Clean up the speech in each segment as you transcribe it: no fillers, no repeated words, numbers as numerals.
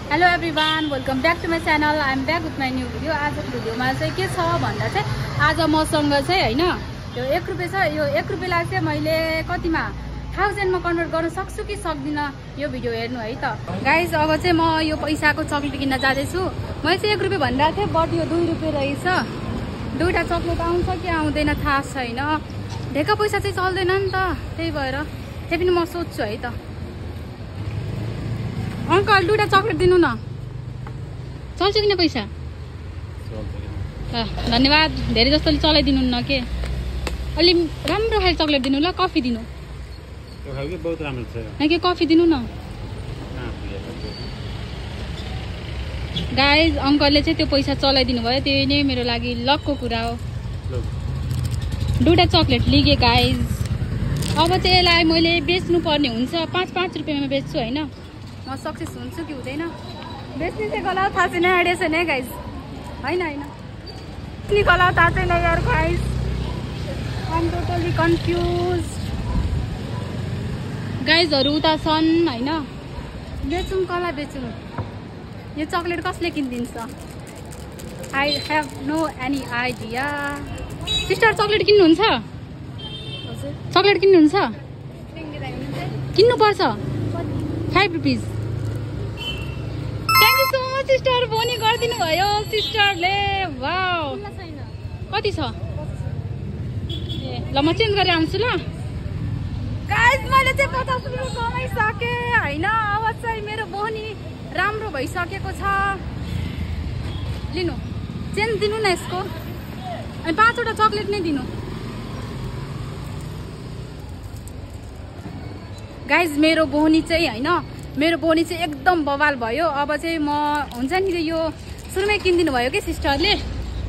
Hello everyone, welcome back to my channel. I am back with my new video. आजको भिडियोमा चाहिँ के छ भन्दा चाहिँ आज मसँग चाहिँ होइन यो 1 रुपियाँ छ। यो 1 रुपियाँलाई चाहिँ मैले कतिमा 1000 मा कन्भर्ट गर्न सक्छु कि सक्दिनँ यो भिडियो हेर्नु है त गाइज। अब चाहिँ म यो पैसाको चक्लेट किन्न जाँदैछु। मैले चाहिँ 1 रुपियाँ भनिरहेको थिएँ, बट यो 2 रुपियाँ रहेछ। दुईवटा चक्लेट आउँछ कि आउँदैन थाहा छैन। ढेका पैसा चाहिँ चल्दैन नि त, त्यही भएर त्यही पनि म सोध्छु है त। अङ्कल 2टा चक्लेट दिनु न, चल्छ किन पैसा? धन्यवाद। धेरै जस्तोले चलाइदिनु न के, अलि राम्रो खाले चक्लेट दिनु ल। कफी दिनु के कफी दिनु न गाइज। अङ्कलले चाहिँ त्यो पैसा चलाइदिनु भयो, त्यही नै मेरो लागि लकको कुरा हो। 2टा चक्लेट लिगेँ गाइज। अब चाहिँ यसलाई मैले बेच्नु पर्ने हुन्छ। 5-5 रुपियाँमा बेच्छु होइन। म सक्सेस हुन्छु कि हुँदैन बेच्ने चाहिँ गला थाहा छैन, आइडिया छैन है गाइज। होइन बेच्ने गला थाहा छैन यार guys. I am totally confuse. गाइजहरू उता छन् होइन। बेचौँ कला बेचौँ? यो चक्लेट कसले किनिदिन्छ? I have no any idea. Sister chocolate किन्नुहुन्छ? चक्लेट किन्नुहुन्छ? किन्नुपर्छ 5 rupees. Thank you so much sister, बोनी गरिदिनु भयो सिस्टरले। वाउ कति छ? ए ल म चेन्ज गरेर आउँछु ल। गाइज मैले चाहिँ 50 रुपियाँ कमाइसकेँ होइन। अब चाहिँ मेरो बोनी राम्रो भइसकेको छ। लिनु चेन्ज दिनु न यसको, अनि 5वटा चक्लेट नै दिनु गाइज। मेरो बोनी चाहिँ होइन, मेरो बोनी चाहिँ एकदम बवाल भयो। अब चाहिँ म हुन्छ नि यो सुरुमै किनिदिनु भयो कि सिस्टरले।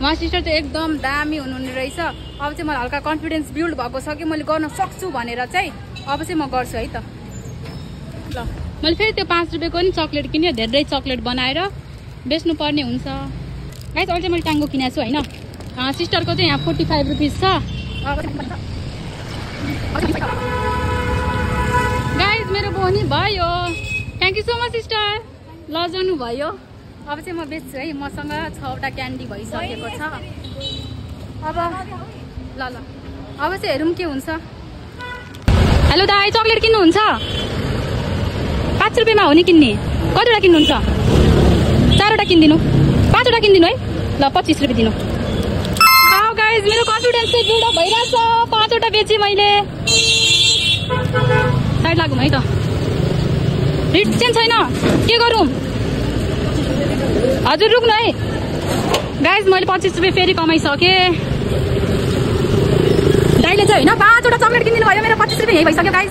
उहाँ सिस्टर चाहिँ एकदम दामी हुनुहुने रहेछ। अब चाहिँ मलाई हल्का कन्फिडेन्स बिल्ड भएको छ कि मैले गर्न सक्छु भनेर चाहिँ। अब चाहिँ म गर्छु है त ल। मैले फेरि त्यो 5 रुपियाँको नि चक्लेट किन्यो, धेरै चक्लेट बनाएर बेच्नु पर्ने हुन्छ गाइज। अहिले चाहिँ मैले टाङ्गो किनेको छु होइन। सिस्टरको चाहिँ यहाँ 45 रुपिस छ गाइज। मेरो बोनी भयो। Thank you so much sister, लजाउनु भयो। अब चाहिँ म बेच्छु है। मसँग 6वटा क्यान्डी भइसकेको छ। अब ल ल अब चाहिँ हेरौँ के हुन्छ। हेलो दाइ, चक्लेट किन्नुहुन्छ? 5 रुपियाँमा हो नि किन्ने? कतिवटा किन्नुहुन्छ? 4वटा किनिदिनु, 5वटा किनिदिनु है ल। 25 रुपियाँ दिनु। गाइज मेरो कन्फिडेन्स चाहिँ बिल्डअप भइरहेछ। 5वटा बेचेँ मैले। साइड लागौँ है त। रिट चेन्ज छैन, के गरौँ? हजुर रुक्नु है गाइज। मैले 25 रुपियाँ फेरि कमाइसकेँ। दाइले चाहिँ होइन 5वटा चक्लेट किनिदिनु भयो। मेरो 25 रुपियाँ यही भइसक्यो गाइज।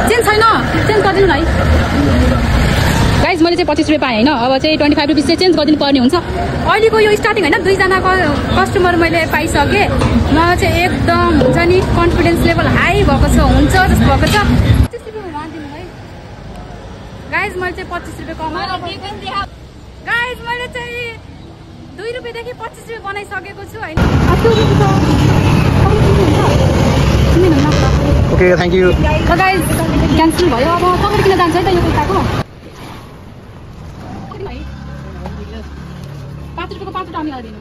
चेन्ज छैन, चेन्ज गरिदिनु न है गाइज। मैले चाहिँ 25 रुपियाँ पाएँ होइन। अब चाहिँ 25 रुपिस चाहिँ चेन्ज गरिदिनु पर्ने हुन्छ। अहिलेको यो स्टार्टिङ होइन, 2जनाको कस्टमर मैले पाइसकेँ। म चाहिँ एकदम हुन्छ नि कन्फिडेन्स लेभल हाई भएको छ, हुन्छ जस्तो भएको छ। 25 रुपियाँमा मानिदिनु है गाइज। मैले चाहिँ 25 रुपियाँ कमाएर गाइज मैले चाहिँ 2 रुपियाँदेखि 25 रुपियाँ बनाइसकेको छु होइन। Okay thank you. Guys cancel भयो। अब चक्लेट किन जान्छ है त यो पैसाको। 5 रुपियाँको 5वटा अनि दिनु।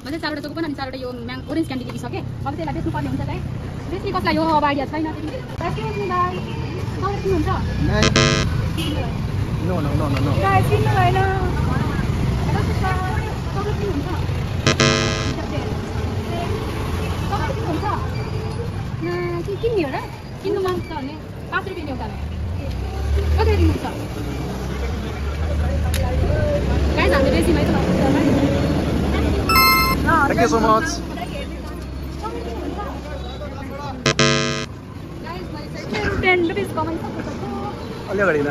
मैले 4वटा चोको पनि अनि 4वटा यो ओरेन्ज क्यान्डी लिइसकेँ। अब त्यसलाई बेच्नु पर्ने हुन्छ है। बेच्ने कसलाई हो अब आइडिया छैन। चक्लेट किन्नुहुन्छ? No no no no no guys किन्नु भएन। हेलो सिस्टर, चक्लेट किन्नुहुन्छ? चक्लेट किन्नुहुन्छ? के किन्ने हो र? किन्नु मन छ भने 5 रुपियाँ एउटालाई कति दिनुहुन्छ? गाइस हामीले बेसी भएछ। Thank you so much. Guys मैले चाहिँ 10 रुपिस कमाइसकेको छु। अलि अगाडि ल।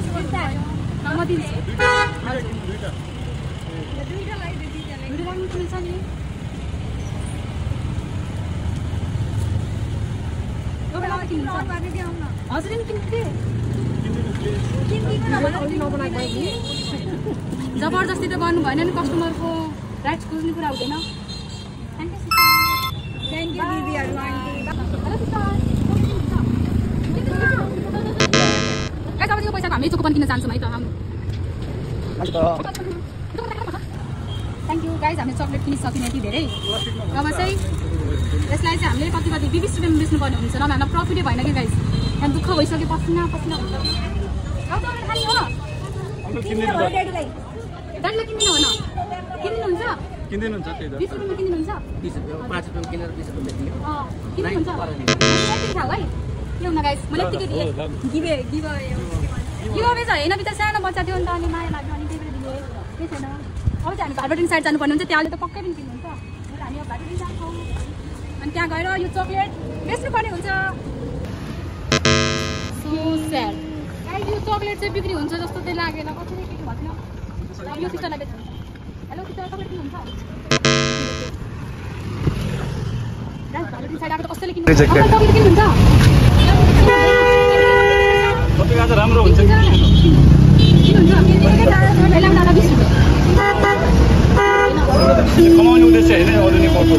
म दिन्छु जबरजस्ती त गर्नु भएन नि कस्टमरको राइट्स बुझ्ने कुरा हुँदैन पैसा हामी चोको पनि किन्न चाहन्छौँ है त थ्याङ्क यू गाइज हामीले चक्लेट किनिसक्यौँ यति धेरै अब चाहिँ यसलाई चाहिँ हामीले कति 20 रुपियाँमा बेच्नुपर्ने हुन्छ नभए हामीलाई प्रफिटै भएन कि गाइज यहाँ दुःख भइसक्यो पसिना हुन्छ खाने हो दाइले किन्दिनु हो न किन्नुहुन्छ 20 रुपियाँमा किन्दिनुहुन्छ 20 रुपियाँ 5 रुपियाँमा किनेर 20 रुपियाँ बेच्ने किन्नुहुन्छ है के हुन गाइज मैले यतिकै दिएँ गिभे चाहिँ होइन बित्ता सानो बच्चा थियो नि त अनि माया लाग्यो अनि त्यही भएर दिएँ केही छैन अब चाहिँ हामी भाटबटिङ साइड जानुपर्ने हुन्छ त्यहाँले त पक्कै पनि किन्नुहुन्छ हामी अब भाटबटिङ जान्छौँ अनि त्यहाँ गएर यो चक्लेट बेच्नुपर्ने हुन्छ सो स्याड गाइज यो चक्लेट चाहिँ बिक्री हुन्छ जस्तो चाहिँ लागेन कसरी के भन्छ अब यो सिस्टरलाई बेच्नु हेलो सिस्टर चक्लेट किन्नुहुन्छ भाटबटिङ साइड आएको त कसैले किन्नुहुन्छ राम्रो हुन्छ कमाउने उद्देश्य होइन अरू नै पर्छ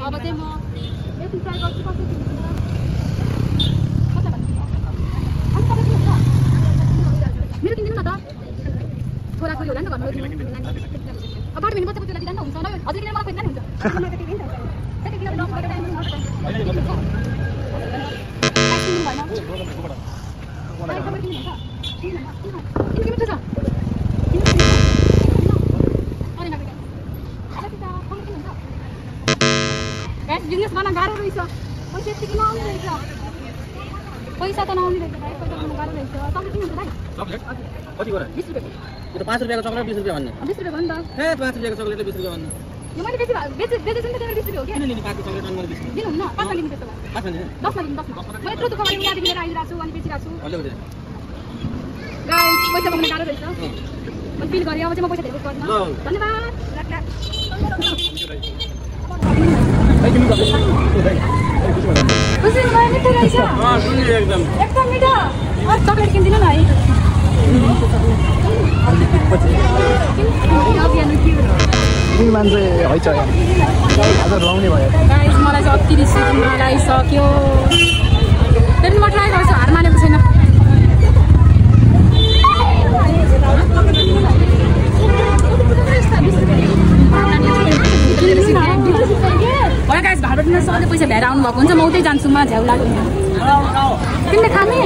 अब चाहिँ म यति ट्राई गर्छु कसरी मेरो किनिदिनु न त छोराछोरी होला नि त घरमा अब बाटो हिँड्नु बच्चाको त्यसलाई दिँदा हुन्छ न हजुर किन मलाई खोज्दा नि हुन्छ बिजनेस गर्न गाह्रो रहेछ पैसा यतिकै नआउने रहेछ पैसा त नआउने रहेछ भाइ पैसा गर्न गाह्रो रहेछ तपाईँ किन हुन्छ भाइ कति गरे 20 रुपियाँ यो त 5 रुपियाँको चक्लेट 20 रुपियाँ भन्ने 20 रुपियाँ भन्दा ए 5 रुपियाँको चक्लेटले 20 रुपियाँ भन्ने यो मैले बेचेछु नि त 20 रुपियाँ हो क्या किन लिनु 5 चक्लेट अनि मैले 20 दिनुहुन्न 5 मा लिनु त्यसो भए 5 भन्ने 10 मा लिनु 10 मा म यत्रो दुःख गरेर यहाँदेखि लिएर आइरहेको छु अनि बेचिरहेको छु अलि अलि गाइस पैसा कमाउन गाह्रो रहेछ म फिल गरेँ अब चाहिँ म पैसा धेरै गर्दिन धन्यवाद खुसी भयो मिठो रहेछ एकदम मिठो चक्लेट किनिदिनु न है मान्छे है छ आज रुवाउने भयो गाइस मलाई चाहिँ अति रिस लाग्यो फेरि म ट्राई गर्छु हार मानेको छैन गाइस भाटबटिङ सधैँ पैसा भ्याएर आउनु भएको हुन्छ म उतै जान्छु म झ्याउ लाग्यो तिमीले खाने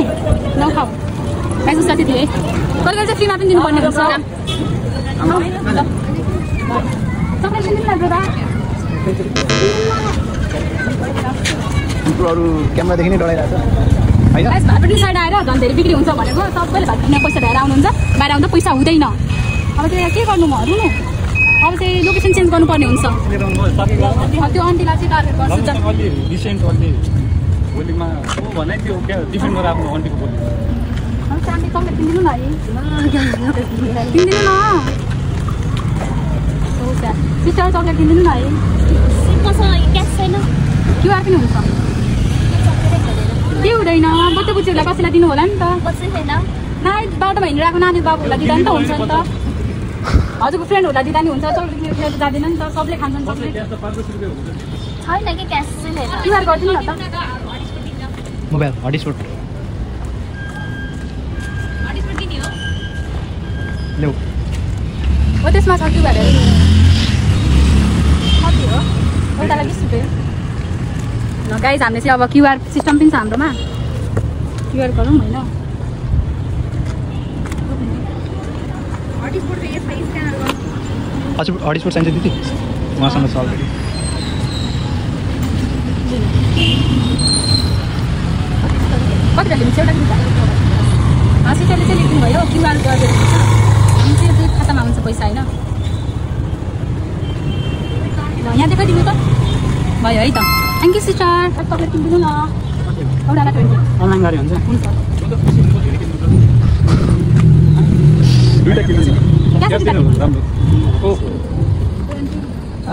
नखाऊ गाइस उसलाई त्यति है कहिले चाहिँ फ्रीमा पनि दिनुपर्ने हुन्छ चक्लेट किन्नु लाग्यो दा अरू क्यामेरादेखि नै डराइरहेको छ है गाइस भाटबटिङ साइड आएर झन् धेरै बिक्री हुन्छ भनेको सबैले भाटबटिङमा पैसा भ्याएर आउनुहुन्छ बाहिर आउँदा पैसा हुँदैन अब चाहिँ के गर्नु म हरु न अब चाहिँ लोकेसन चेन्ज गर्नुपर्ने हुन्छ त्यो आन्टीलाई चाहिँ टार्गेट गर्छु अलि डिसेन्ट अलि बोलीमा भने त्यो के डिफेन्ड गरेर आफ्नो आन्टीको बोली आन्टी चक्लेट किनिदिनु न है किनिदिनु न सिस्टर चक्लेट किनिदिनु न है क्युआर पनि हुन्छ के हुँदैन बच्चा बुच्चीहरूलाई कसैलाई दिनु होला नि त नाइ बाटोमा हिँडिरहेको नानी बाबुहरूलाई दिँदा नि त हुन्छ नि त हजुरको फ्रेन्डहरूलाई दिँदा नि हुन्छ चक्लेट जाँदैन नि त सबले खान्छन् चक्लेट क्युआर गरिदिनु न त मोबाइल हटस्पट ल्याउ हो त्यसमा छ क्युआरहरू कति हो एउटालाई 20 रुपियाँ गाइज हामीले चाहिँ अब क्युआर सिस्टम पनि छ हाम्रोमा क्युआर गरौँ होइन हटस्पट चाहिन्छ दिदी उहाँसँग छ अलरेडी कति लिन्छ एउटा सिस्टरले चाहिँ लेख्नु भयो क्युआर गरेर अनि चाहिँ त्यो खातामा हुन्छ पैसा होइन यहाँ देखाइदिनु त भयो है त थ्याङ्क यू सिस्टर चक्लेट किनिदिनु न एउटालाई 20 अनलाइन गरे हुन्छ हुन्छ दुईटा किलो क्यास दिनु राम्रो ओहो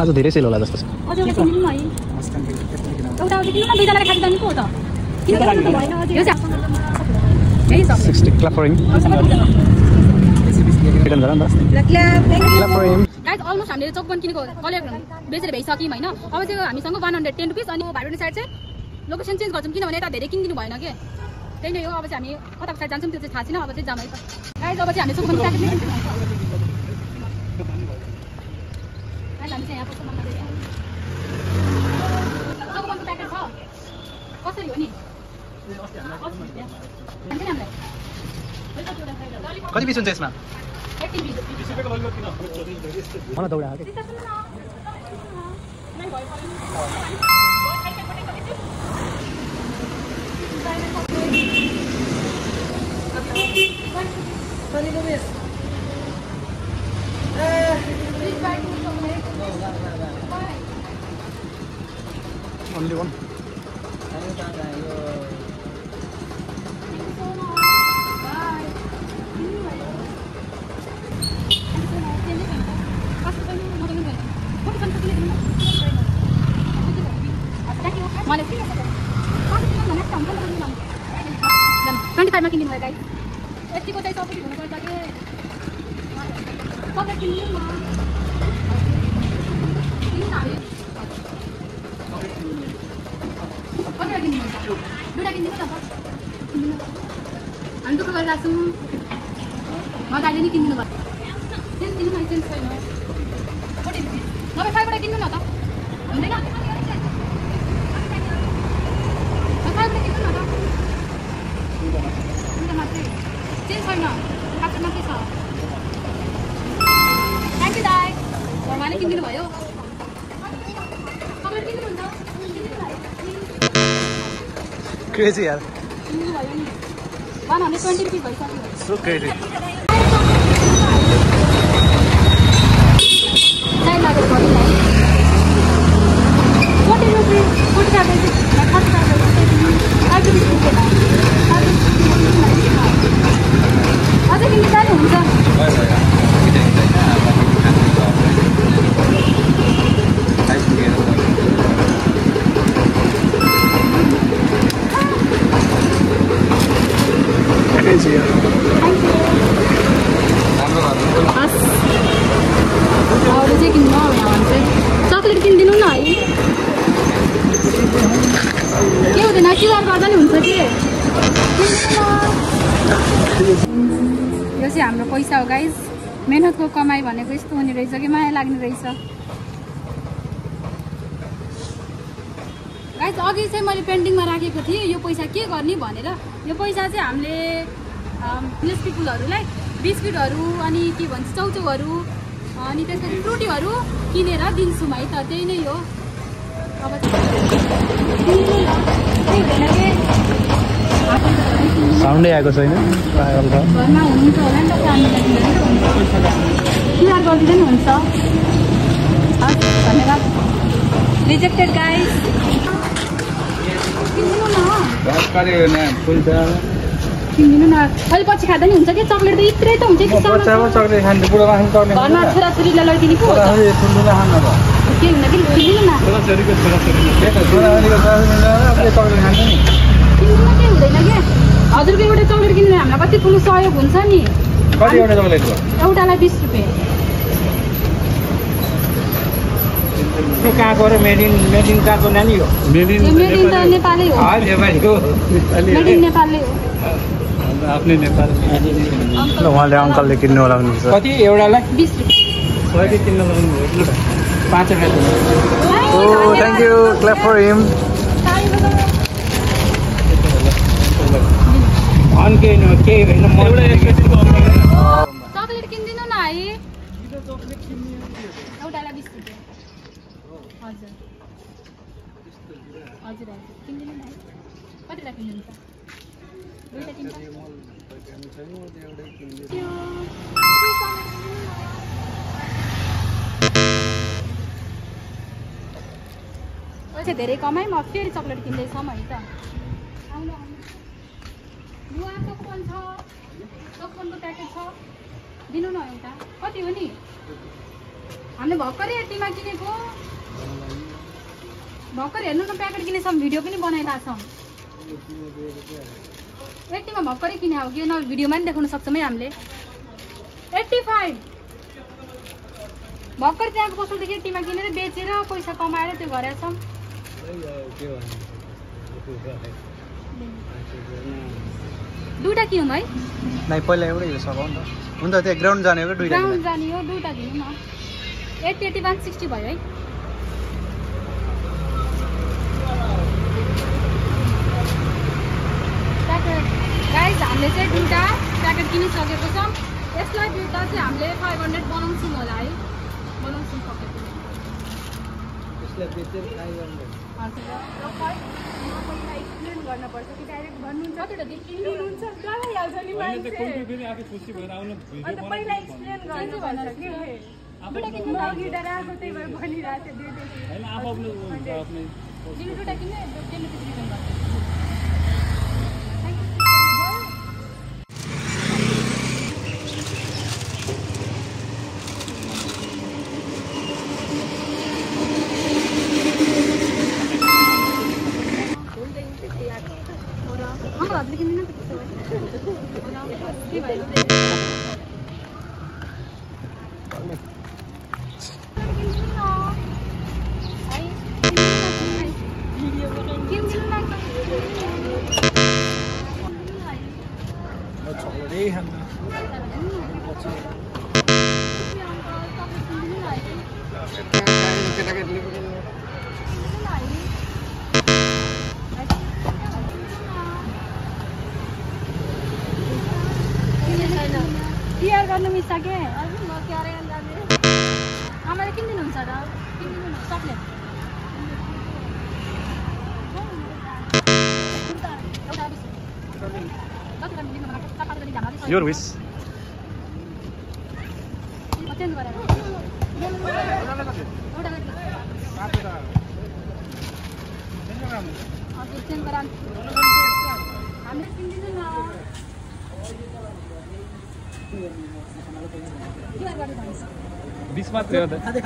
आज धेरै सेल होला जस्तो छ अझै एउटा किन्नु न है एउटा किन्नु न दुईजनाले खाँदै जाने पो हो त किन गर्नु त भएन अझै यो चाहिँ यही छ 60 क्ल्याप फर हिम रिटर्न गर न त clap for him guys almost हामीले चौकवन किनेको कलेक्ट बेचेर भइसक्यौँ होइन अब चाहिँ हामीसँग 110 रुपिस अनि भाइरोनी साइड चाहिँ लोकेसन चेन्ज गर्छौँ किनभने यता धेरै किनिदिनु भएन के त्यही नै हो अब चाहिँ हामी कता साइड जान्छौँ त्यो चाहिँ थाहा छैन अब चाहिँ जाम है त गाइस अब चाहिँ हामी चौकवन प्याकेट नै किन्छौँ गाइस हामी चाहिँ यहाँ कस्तो मन लाग्यो चौकवनको प्याकेट छ कसरी हो नि कति पिस हुन्छ यसमा 18 पिस मलाई दौडा के Only one. Mana sih? 25 मा किन्दिनु भयो गाइस यतिको चाहिँ सबै हुनु पर्छ के सबै किन्नु न किन्नु न कति किन्नु हुन्छ दुईटा किन्दिनु न त हामी दुःख गरिरहेको छौँ मजाले नि किन्दिनु भयो सेन्स दिनु न सेन्स छैन तपाईँ 5 वटा किन्नु न त हुँदैन किन्दिनु भयो क्रेजी यार किन्दिनु भयो नि 120 रुपिस भइसक्यो सो क्रेजी टाइम लाग्यो गरिलाई 40 रुपिस 45 रुपिस 35 रुपिस अझै किन्नु जानु हुन्छ चकलेट किनिदिनु न है के हुँदैन क्युआर गर्दा नि हुन्छ कि यो चाहिँ हाम्रो पैसा हो गाइस मेहनतको कमाई भनेको यस्तो हुने रहेछ कि माया लाग्ने रहेछ गाइस अघि चाहिँ मैले पेन्टिङमा राखेको थिएँ यो पैसा के गर्ने भनेर यो पैसा चाहिँ हामीले प्लेस पिपुलहरूलाई बिस्कुटहरू अनि के भन्छ चौचौहरू अनि त्यसपछि फ्रुटीहरू किनेर दिन्छौँ है त त्यही नै हो अब साउन्डै आएको छैन घरमा हुनुहुन्छ होला नि त क्युआर गरिदिँदा नि हुन्छ धन्यवाद रिजेक्टेड गाइस किन्दिनु न किन्दिनु न अहिले पछि खाँदा नि हुन्छ कि चक्लेट त यत्रै त हुन्छ कि घरमा छोराछोरीलाई लैदिने पो के हुन कि किन्दिनु न किन्दिनु केही हुँदैन क्या हजुरको एउटा चक्लेट किनेर हामीलाई कति ठुलो सहयोग हुन्छ नि एउटालाई 20 रुपियाँ कहाँको र मेडिन कहाँको नानी हो मेडिन त नेपालै हो मेडिन नेपालै हो आफ्नै नेपाल उहाँले अङ्कलले किन्नु होला भन्नुहुन्छ कति एउटालाई 20 रुपियाँ सबै किन्न लाउनु भयो 5 रुपियाँ oh thank you clap for him अन्के केही होइन चकलेट किन्दिनु न है एउटालाई 20 रुपियाँ हजुर हजुर हजुर किन्दिनु न है कतिवटा किन्नुहुन्छ दुईटा किन्छ धेरै कमाइ म फेरि चकलेट किन्दैछौँ है त लुवा पकवान छ पकवानको प्याकेट छ दिनु न एउटा कति हो नि हामीले भर्खरै एटीमा किनेको भर्खर हेर्नु न प्याकेट किनेछौँ भिडियो पनि बनाइरहेको छौँ एटीमा भर्खरै किने हो कि न भिडियोमा पनि देखाउन सक्छौँ है हामीले 85 भर्खर त्यहाँको पसलदेखि एटीमा किनेर बेचेर पैसा कमाएर त्यो गरेका छौँ दुईटा किनौँ है नै पहिला एउटै हो सघाउ नि त हुन्छ त्यो ग्राउन्ड जाने हो दुईटा ग्राउन्ड जाने हो दुईटा दिनु न 80 81 60 भयो है गाइस हामीले चाहिँ दुईटा प्याकेट किनिसकेको छौँ यसलाई बेच्दा चाहिँ हामीले 500 बनाउँछौँ होला है बनाउँछौँ सकेको यसलाई बेचेर 500 एक्सप्लेन गर्नुपर्छ कि डाइरेक्ट भन्नुहुन्छ कतिवटा किन्नुहुन्छ लगाइहाल्छ नि मान्छे आफै खुसी भएर आउनु अन्त पहिला एक्सप्लेन गर्नु भनेर के दुईटा किन्नु गिटार आएको त्यही भएर भनिरहेको थियो हैन आफ्नो दुईटा किन्नु त्यसले रिटर्न गर्छ क्लियर गर्नु मिल्छ के आमाले किन दिनुहुन्छ र चक्लेट योर विश चेन्ज गरेर हजुर चेन्ज गरेर हामीले किन्दिनु न 20 मात्र हो त अनि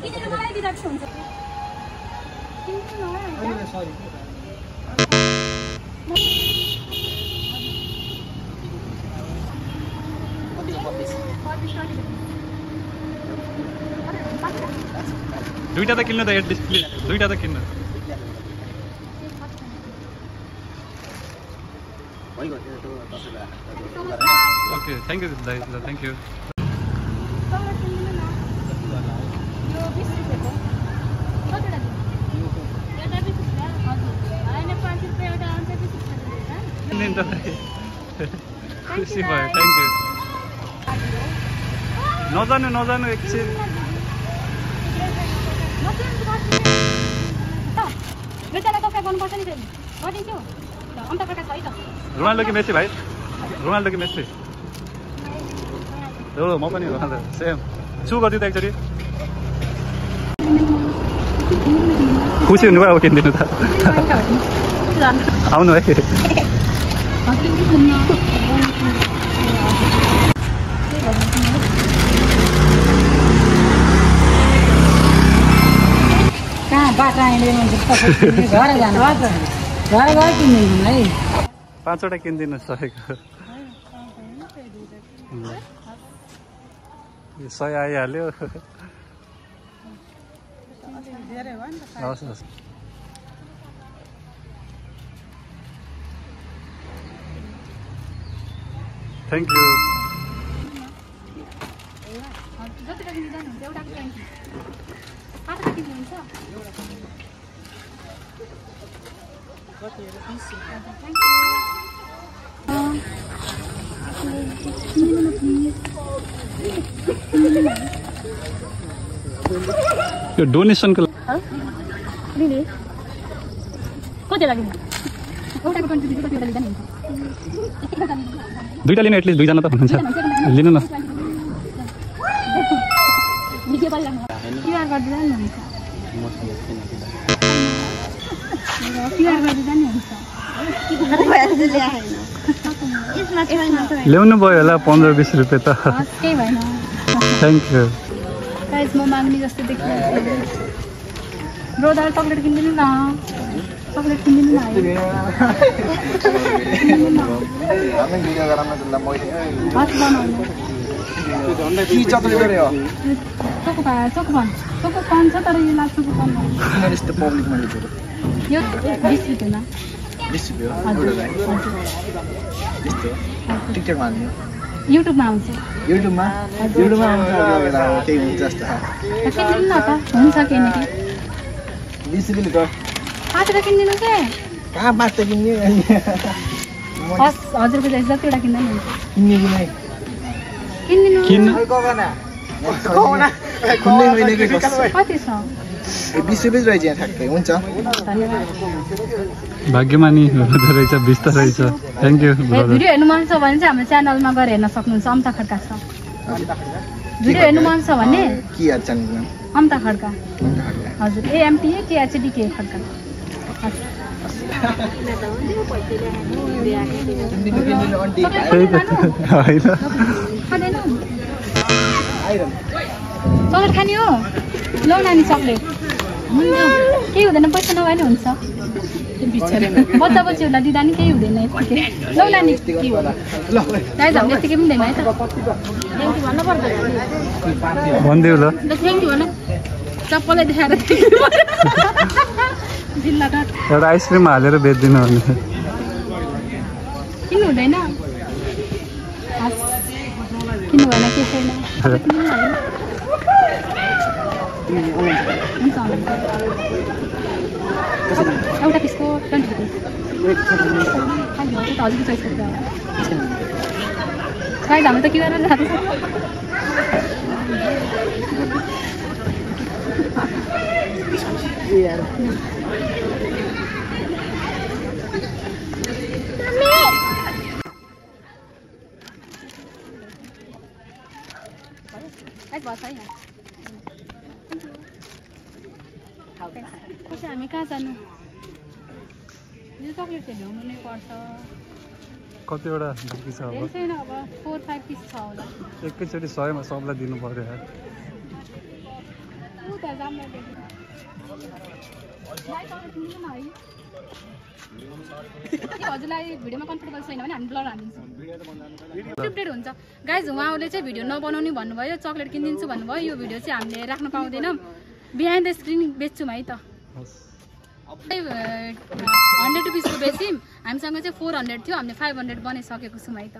किनेर मलाई दिइराख्छ हुन्छ किन्दिनु न सरी दुईटा त किन्नु त हेड डिस्प्ले दुईटा त किन्नु ओके थ्याङ्क यू दाइ थ्याङ्क यू खुसी भयो थ्याङ्क यू नजानु एकछिन गर्नुपर्छ नि गरिदिन्छु अन्त प्रकार छ है त रोनाल्डो कि मेस्सी भाइ रोनाल्डो कि मेस्सी हो म पनि रोनाल्डो सेम छु गरिदिउँ त एकचोटि खुसी हुनुभयो अब किनिदिनु त आउनु है कहाँ बाटो आइले घर जानु घर घर किन्दिनु है 5वटा किनिदिनु सकेको 100 आइहाल्यो हस् हस् थ्याङ्क यू जतिवटा किन्नु जानुहुन्छ एउटाको 20 पाँचवटा किन्नुहुन्छ यो डोनेसनको कति लाग्यो एउटाको 20 कतिवटा लिँदा नि दुईटा लिनु एटलिस्ट दुईजना त हुनुहुन्छ लिनु न भिडियो गरिराख्नु क्युआर गरिदिँदा नि हुन्छ क्युआर गरिदिँदा नि हुन्छ ल्याउनु भयो होला 15-20 रुपियाँ त केही भएन थ्याङ्क यू गाइस म माग्ने जस्तो देखिरहेको ब्रोदर चक्लेट किनिदिनु न चक्लेट किनिदिनु न हात बनाउनु चोकोपान छ तर यो लाग्छ चोकोपान यो 20 रुपियाँमा युट्युबमा आउँछ युट्युबमा केही हुन्छ जस्तो किनिदिनु न त हुन्छ केही न केही 20 रुपियाँ 5 रुपियाँ किनिदिनु के कहाँ 5 त किन्ने हजुरको जति जतिवटा किन्दा नि हुन्छ किन्ने किनिदिनु कति छ 20 रुपियाँ रहेछ यहाँ ठ्याक्कै हुन्छ भाग्यमानी हुँदो रहेछ 20 त रहेछ थ्याङ्क यू भिडियो हेर्नु मन छ भने चाहिँ हाम्रो च्यानलमा गएर हेर्न सक्नुहुन्छ अम्ता खड्का छ भिडियो हेर्नु मन छ भने के हेर्छ नि अम्ता खड्का हजुर AMTA KHDK खड्का चक्लेट खाने हो लौ नानी चक्लेट केही हुँदैन पैसा नभए नि हुन्छ बच्चा बच्चीहरूलाई दिँदा नि केही हुँदैन यतिकै लौ नानी गाइस हामीले यतिकै पनि दिँदैन है त थ्याङ्क यू भन्नु पर्दैन भन्दिउ ल थ्याङ्क यू भन चप्पलै देखाएर जिल्ला काट एउटा आइसक्रिम हालेर बेच्दिनु भने किन्नु हुँदैन किन्नु भएन के छैन हुन्छ एउटा पिसको 20 रुपियाँ हजुरको चोइस गरेर गाइस हामी त के गरेर राख्दैछ हामी कहाँ जानु यो चक्लेट चाहिँ ल्याउनु नै पर्छ कतिवटा बाँकी छ अब छैन अब 4-5 पिस छ होला एकैचोटि 100मा सबलाई दिनु पर्यो यार हजुरलाई भिडियोमा कम्फर्टेबल छैन भने हामी ब्लर हालिदिन्छौँ स्क्रिप्टेड हुन्छ गाइज उहाँले चाहिँ भिडियो नबनाउने भन्नुभयो चक्लेट किनिदिन्छु भन्नुभयो यो भिडियो चाहिँ हामीले राख्न पाउँदैनौँ बिहाइन्ड द स्क्रिन बेच्छौँ है त 100 रुपिसको बेच्यौँ हामीसँग चाहिँ 400 थियो हामीले 500 बनाइसकेको छौँ है त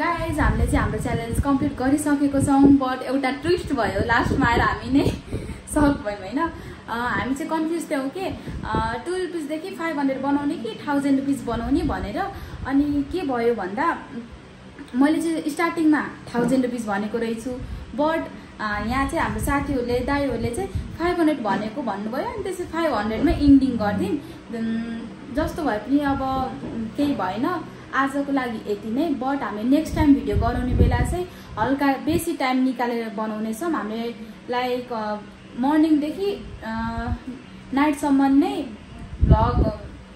गाइज हामीले चाहिँ हाम्रो च्यालेन्ज कम्प्लिट गरिसकेको छौँ बट एउटा ट्विस्ट भयो लास्टमा आएर हामी नै सक भयौँ होइन हामी चाहिँ कन्फ्युज थियौँ कि 2 रुपिसदेखि 500 बनाउने कि 1000 रुपिस बनाउने भनेर अनि के भयो भन्दा मैले चाहिँ स्टार्टिङमा 1000 रुपिस भनेको रहेछु बट यहाँ चाहिँ हाम्रो साथीहरूले दाइहरूले चाहिँ 500 भनेको भन्नुभयो अनि त्यसै 500मा इन्डिङ गरिदिउँ जस्तो भए पनि अब केही भएन आजको लागि यति नै बट हामीले नेक्स्ट टाइम भिडियो गराउने बेला चाहिँ हल्का बेसी टाइम निकालेर बनाउनेछौँ हामीले लाइक मर्निङदेखि नाइटसम्म नै भ्लग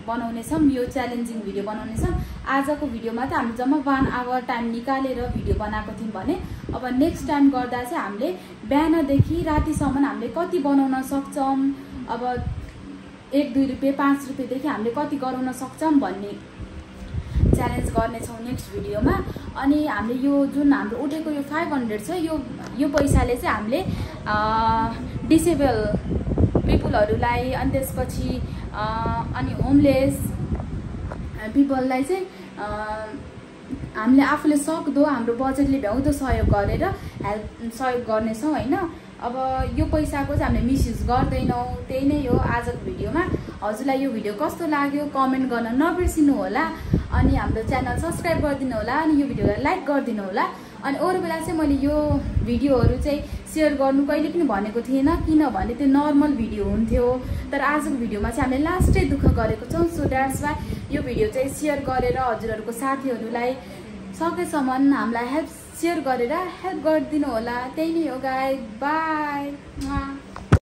बनाउनेछौँ यो च्यालेन्जिङ भिडियो बनाउनेछौँ आजको भिडियोमा त हामी जम्मा 1 आवर टाइम निकालेर भिडियो बनाएको थियौँ भने अब नेक्स्ट टाइम गर्दा चाहिँ हामीले बिहानदेखि रातिसम्म हामीले कति बनाउन सक्छौँ अब 1-2 रुपियाँ 5 रुपियाँदेखि हामीले कति गराउन सक्छौँ भन्ने च्यालेन्ज गर्नेछौँ नेक्स्ट भिडियोमा अनि हामीले यो जुन हाम्रो उठेको यो 500 छ यो पैसाले चाहिँ हामीले डिसेबल पिपुलहरूलाई अनि त्यसपछि अनि होमलेस पिपललाई चाहिँ हामीले आफूले सक्दो हाम्रो बजेटले भ्याउँदो सहयोग गरेर सहयोग गर्नेछौँ होइन अब यो पैसाको चाहिँ हामीले मिसयुज गर्दैनौँ त्यही नै हो आजको भिडियोमा हजुरलाई यो भिडियो कस्तो लाग्यो कमेन्ट गर्न नबिर्सिनु होला अनि हाम्रो च्यानल सब्सक्राइब गरिदिनु होला अनि यो भिडियोलाई लाइक गरिदिनु होला अनि अरू बेला चाहिँ मैले यो भिडियोहरू चाहिँ सेयर गर्नु कहिले पनि भनेको थिएन किनभने त्यो नर्मल भिडियो हुन्थ्यो तर आजको भिडियोमा चाहिँ हामीले लास्टै दुःख गरेको छौँ सो द्याट्स वाइ यो भिडियो चाहिँ सेयर गरेर हजुरहरूको साथीहरूलाई सकेसम्म हामीलाई सेयर गरेर हेल्प गरिदिनु होला त्यही नै हो गाइस बाई